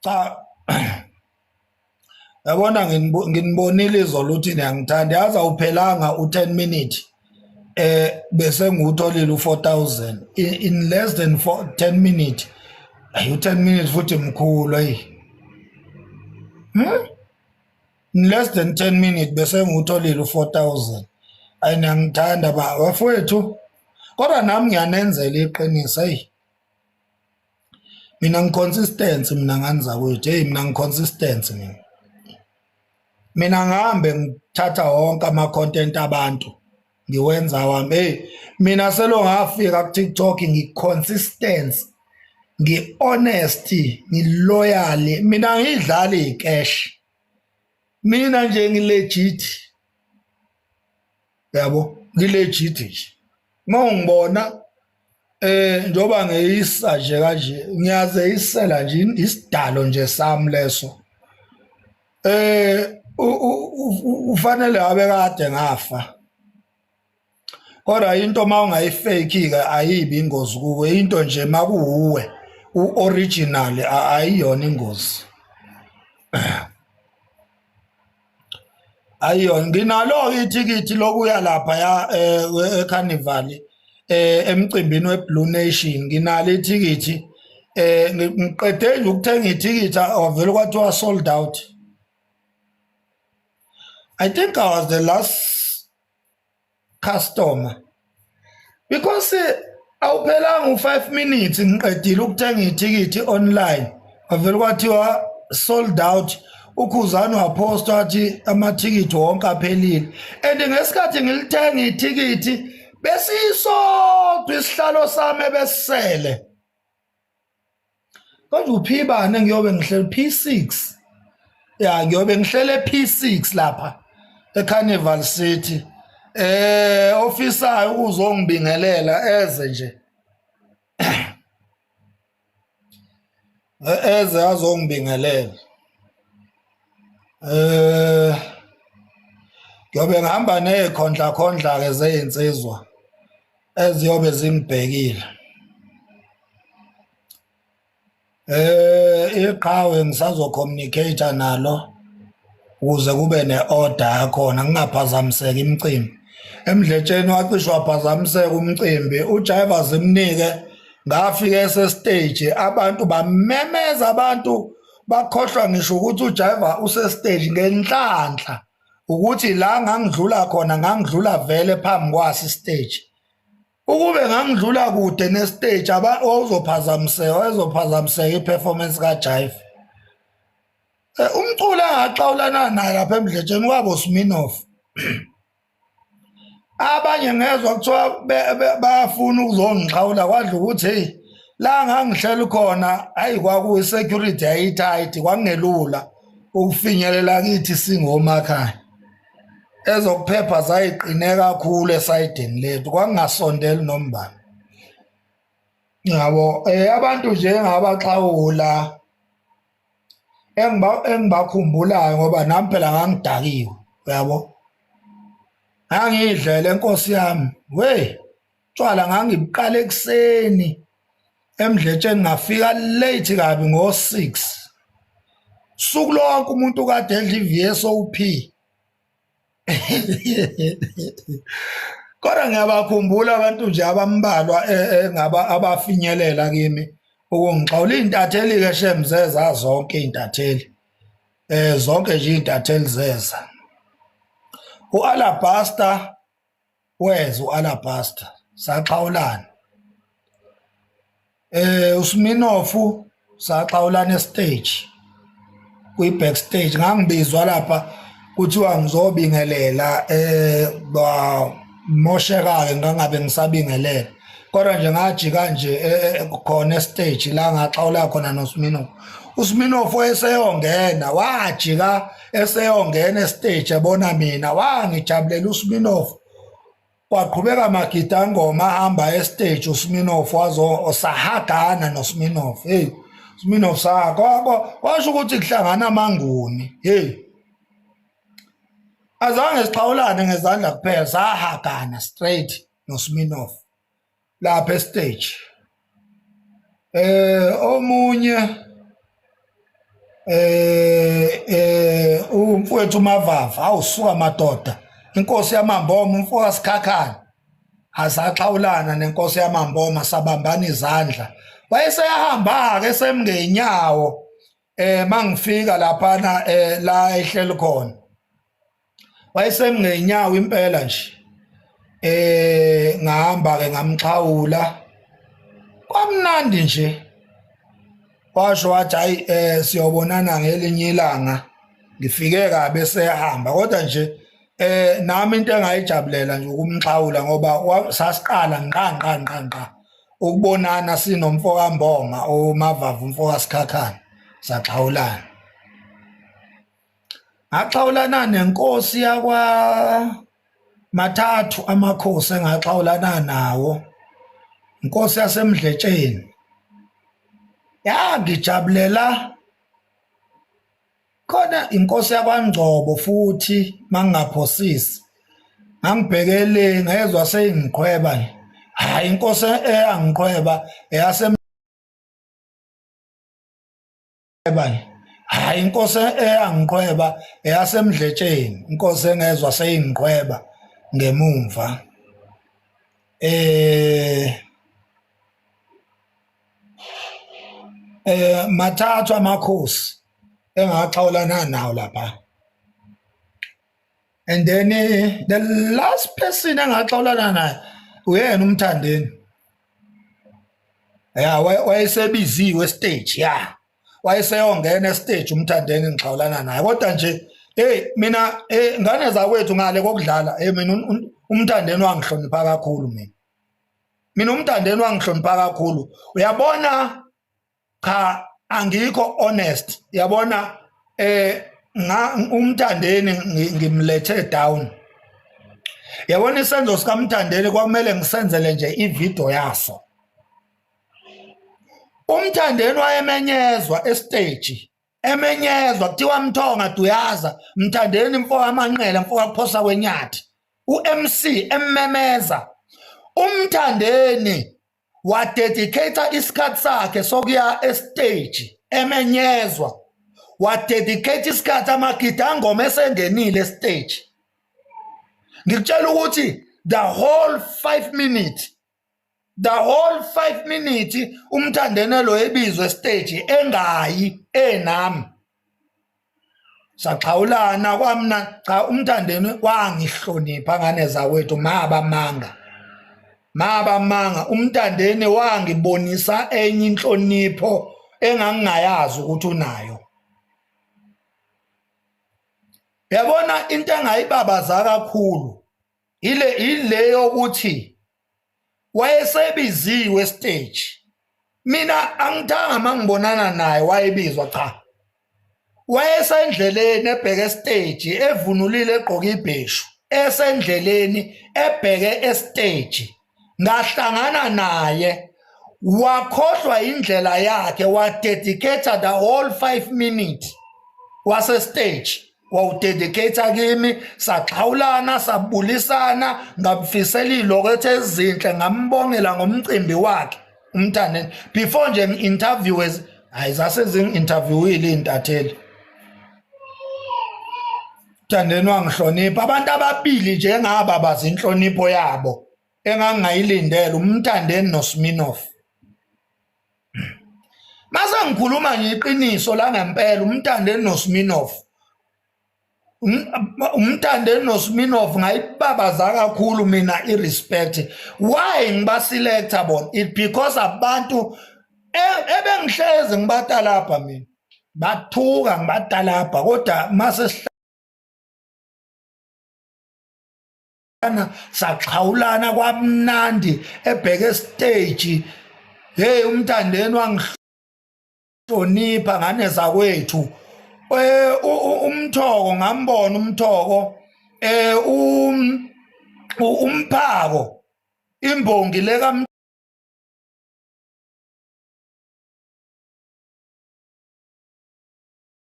Cha, yabona nginibonile izolo ukuthi niyangithanda, yazi awuphelanga u-10 minute bese ngiwutholile u-4000 in less than 4 10 minute. Ayi, u-10 minutes futhi mkhulu, ayi. In less than 10 minutes bese ngiwutholile u-4000. Ayi, niyangithanda ba bafowethu, kodwa nami ngiyanenzela iqiniso. Ayi, mina ngi-consistency mina, ngani zakwethu. Hey, mina ngi-consistency mina. Mina ngihambe ngithatha wonke ama-content abantu, ngiwenza wami. Hey, mina selo ngafika ku-TikTok ngi-consistency, ngi-honest, ngi-loyal. Mina ngidlala i-cash, mina nje ngi-legit, yabo, ngi-legit nje. Uma ungibona njoba ngeyisa nje kanje, ngiyazeyisela nje, isidalo nje sami leso. Ufanele abe kade ngafa, kodwa into uma ungayifake ke ayibi ingozi kuwe. Into nje makuwuwe u-original ayiyona ingozi, ayiyona. Nginalo ithikithi lokuya lapha ya eCarnival, emcimbini weBlue Nation. Nginalo ithikithi. Ngiqede nje ukuthenga ithikithi, wavele kwathiwa sold out. I think I was the last customer because awuphelanga u5 minutes ngiqedile ukuthenga ithikithi online, wavele kwathiwa sold out. Ukhuzani waposta wathi amathikithi wonke aphelile, and ngesikhathi ngilithenga ithikithi besisodwa isihlalo sami ebesisele. Konje uphibane ngiyobe ngihlele P6, ya, ngiyobe ngihlele P6 lapha eCarnival City. Ofisayo ukuzongibingelela eze nje, eze azongibingelela. Ngiyobe ngihamba nezikhondla khondla ke zezinsizwa eziyobe zingibhekile. Iqhawe ngisazo communicate nalo ukuze kube neorder yakhona, ngingaphazamiseki imicimbi. Emdletsheni wacishwa waphazamiseka umcimbi, uJaiva zimnike ngafika ese stage, abantu bamemeza, abantu bakhohlwa ngisho ukuthi uJaiva use stage. Ngenhlanhla ukuthi la ngangidlula khona, ngangidlula vele phambi kwasi stage. Ukube ngangidlula kude nestage, aba wawuzophazamiseka, wayezophazamiseka iperformance kaJaiva. Umculo engaxawulana naye lapha emdletsheni kwabo Sminoff. Abanye ngezwa kuthiwa bayafuna ukuzongixhawula, kwadla ukuthi hey, la ngangihleli khona, hayi, kwakuyi security yayi-tight, kwakungelula ukufinyelela kithi singomakhaya. Ezokuphepha zayiqine kakhulu esayidini lethu, kwakungasondeli nombani, yabo. Abantu nje engabaxhawula engibakhumbulayo, ngoba nami phela ngangidakiwe, uyabo, ngangidlela enkosi yami we tshwala, ngangibuqala ekuseni emdletsheni, ngafika late kabi ngo-6. Suku lonke umuntu kade edla i-VSOP. Kodwa ngiyabakhumbula abantu nje abambalwa engaba abafinyelela kimi ukungixawula. Iy'ntatheli-ke shem zeza zonke iy'ntatheli, zonke nje iy'ntatheli zeza. U-Alabaster weza, u-Alabaster saxhawulana. USminoff saxhawulana estage, kwi backstage. Ngangibizwa lapha kuthiwa ngizobingelela, ba mosheka ke, ngangabe ngisabingelela, kodwa nje ngajika nje khona estage la ngaxhawula khona noSminoff. USminoff wayeseyongena, wajika eseyongena estage ebona mina, wangijabulela uSminoff. Kwaqhubeka amagidangoma, ahamba estage uSminoff, wazo sahagana noSminoff. Hey, Sminoff sa kwasho ukuthi kuhlangana amanguni. Hey, azange sixhawulane ngezandla kuphela, sahagana straight noSminoff lapha estage. Omunye Umfowethu uMavava, awusuka madoda, inkosi yamamboma, umfo kaSikhakhane, asaxhawulana nenkosi yamamboma, sabambana izandla, wayeseyahamba ke semngenyawo. Mangifika laphana la ehleli khona, wayesemngenyawo impela nje. Ngahamba ke ngamxhawula, kwamnandi nje. Washo wathi, hayi, siyobonana ngelinye ilanga. Ngifike kabe sehamba, kodwa nje nami into engayijabulela nje ukumxhawula, ngoba sasiqala ngqa ngqa ngqa ngqa ukubonana sinomfo kaMboma uMavava, umfo kaSikhakhane, saxhawulana. Ngaxhawulana nenkosi yakwa mathathu amakhosi engaxhawulana nawo, inkosi yaseMdletsheni. Ya, ngijabulela khona inkosi yakwaNgcobo futhi, mangingaphosisi. Ngangibhekele, ngezwa seyingiqhweba nje. Hayi, inkosi eyangiqhweba eyase, hayi, inkosi eyangiqhweba eyaseMdletsheni, inkosi engezwa seyingiqhweba ngemumva. Mathathu amakhosi engaxhawulana nawo lapha, and then the last person engaxhawulana naye uyena uMthandeni. Ya, wayesebiziwe stage, ya, wayeseyongena stage uMthandeni, ngixhawulana naye. Kodwa nje, hey, mina, ngane zakwethu, ngale kokudlala, hey, mina uMthandeni wangihlonipha kakhulu. Mina uMthandeni wangihlonipha kakhulu, uyabona. Cha, angikho honest, yabona. Nga uMthandeni ngimlethe down, yabona. Isenzo sikaMthandeni kwakumele ngisenzele nje ivideo yaso. UMthandeni wayemenyezwa estage, emenyezwa kuthiwa, "Mthonga Duyaza, Mthandeni, mfo amanqele, mfo kaphosa kwenyathi." uMC emmemeza uMthandeni, wadedicate isikhathi sakhe sokuya estage emenyezwa, wadedicate isikhathi amagidangoma esengenile estage. Ngikutshela ukuthi the whole 5 minutes, the whole 5 minutes uMthandeni lo ebizwe stage engayi, enami saxhawulana kwamna. Cha, uMthandeni wangihlonipha, ngane zakwethu, maba manga, maba manga. UMthandeni wangibonisa enye inhlonipho engangingayazi ukuthi unayo, yabona. Into engayibabaza kakhulu ile yokuthi wayesebiziwe stage, mina angithanga mangibonana naye wayebizwa. Cha, wayesendleleni ebheke stage, evunulile, egqoka ibheshu, esendleleni ebheke estage. Ngahlangana naye, wakhohlwa indlela yakhe, wadedicate the whole 5 minutes wase stage, wawudedicate kimi. Saxhawulana, sabulisana, ngamfisela ilokethe ezinhle, ngambongela ngomcimbi wakhe uMthandeni before nje ngi-interview. Hayi, zase zingi-interviewile iy'ntatheli. Mthandeni wangihlonipha. Abantu ababili nje engaba bazi inhlonipho yabo engangingayilindele, uMthandeni noSminoff. Mase ngikhuluma nje iqiniso la ngempela, uMthandeni noSminoff, uMthandeni noSminoff ngayibabaza kakhulu mina i-respect. Why ngibaselecta bona? It because abantu ebengihlezi ngibatalabha mina, bathuka ngibatalabha, kodwa mase sihlangana saxhawulana kwamnandi ebheke stage. Hey, uMthandeni wangihlonipha, ngane zakwethu. Umthoko ngambona umthoko, umphako, imbongi leka.